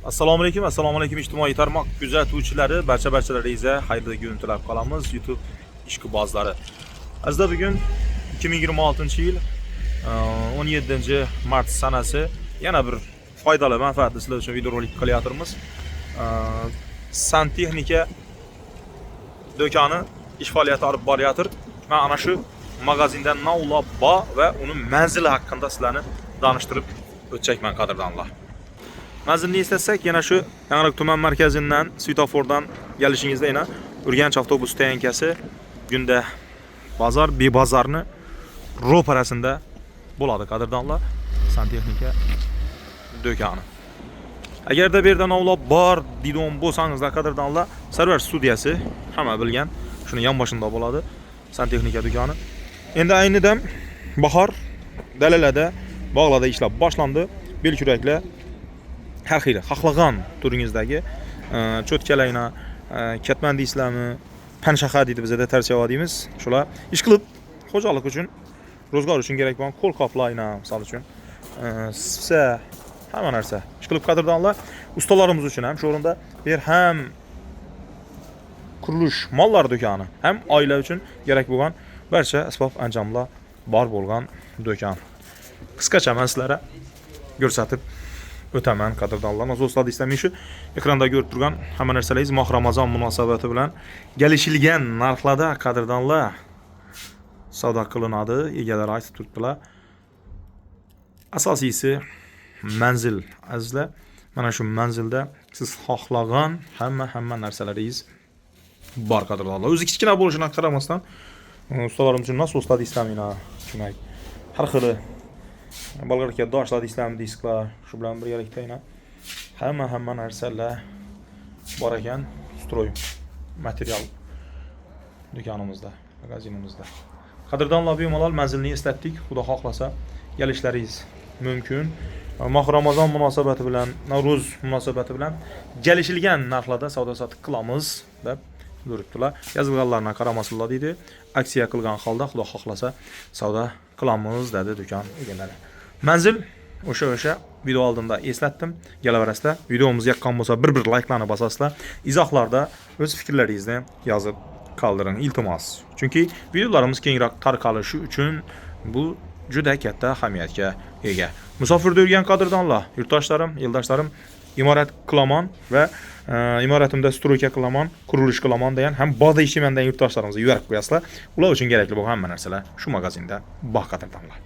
Assalomu alaykum, assalomu alaykum ijtimoiy tarmoq kuzatuvchilari, barcha barchalaringizga xayrli kun tilab qolamiz YouTube ishqibozlari. Azizlar, bugun 2026-yil 17 mart sanasi, yana bir foydali, manfaatli sizlar uchun videorolik qilyapmiz. Santexnika do'koni ish faoliyati olib borayotir. Men ana shu magazinda navla bor va uni manzili haqida sizlarni tanishtirib o'tchakman, qadrdonlar. Manzilni eslasak, yana shu Yangiyo'l tuman markazidan svetofordan kelishingizda yana Urganch avtobus stoyankasi, gunda bozor, bebozorni ro'parasida bo'ladi, qadrdonlar, santexnika do'koni. Agarda bu yerda ovloq bor deydigan bo'lsangizlar, qadrdonlar, Sarvar studiyasi, hamma bilgan, shuni yonboshida bo'ladi santexnika do'koni. Endi ayni dam bahor, dalalarda, bog'larda ishlar boshlandi. Belkuraklar har xil, xohlagan turingizdagi cho'tkalayna, ketman deysizlarmi, panshaxa deydi bizada, tarsiyova deymiz. Shular ish qilib, xo'jalik uchun, ro'zg'or uchun kerak bo'lgan qo'lqoplarna, misol uchun, sipsa, hamma narsa. Ish qilib, qadrdonlar, ustalarimiz uchun ham shu o'rinda bu yer ham qurilish mollar do'koni, ham oila uchun kerak bo'lgan barcha asbob anjomlar bor bo'lgan do'kon. Qisqacha man sizlarga ko'rsatib o'taman, qadrdonlar. Nasoslar deysizlar, men shu ekranda ko'rib turgan hamma narsalaringiz moh Ramazon munosabati bilan kelishilgan narxlarda, qadrdonlar, savdo qilinadi. Egalari aytib turibdilar. Asosiysi manzil, azizlar. Mana shu manzilda siz xohlagan hamma narsalaringiz bor, qadrdonlar. O'zi kichkina bo'lishiga qaramasdan, ustalarimiz uchun nasoslar deysizlarmi, demak, har xil bolgarka doshlar deysizlarmi, disklar, shu bilan birgalikda yana hamma narsalar bor ekan строй material do'konimizda, magazinimizda. Qadrdonlar, bemalol manzilni eslatdik. Xudo xohlasa, kelishlaringiz mumkin. Moh Ramazon munosabati bilan, Navro'z munosabati bilan kelishilgan narxlarda savdo sotiq qilamiz deb bildiribdilar. Yozilganlarına qaramasinlar deydi. Aksiya qilgan holda, Xudo xohlasa, savdo qilamiz dedi do'kon egalari. Manzil o'sha video oldinda eslatdim. Kelaverasizlar. Videomiz yoqqan bo'lsa, bir layklarni bosasizlar. Izohlarda o'z fikrlaringizni yozib qoldiring, iltimos. Chunki videolarimiz kengroq tarqalishi uchun bu juda katta ahamiyatga ega. Musofirda yurgan qadrdonlar, yurtdoshlarim, eldoshlarim, imorat qilaman va imoratimda стройка qilaman, qurilish qilaman degan ham bog'da ishlayman degan yurtdoshlarimizga yuborib qo'yasizlar. Ular uchun kerakli bo'lgan hamma narsalar shu magazinda bor, qadrdonlar.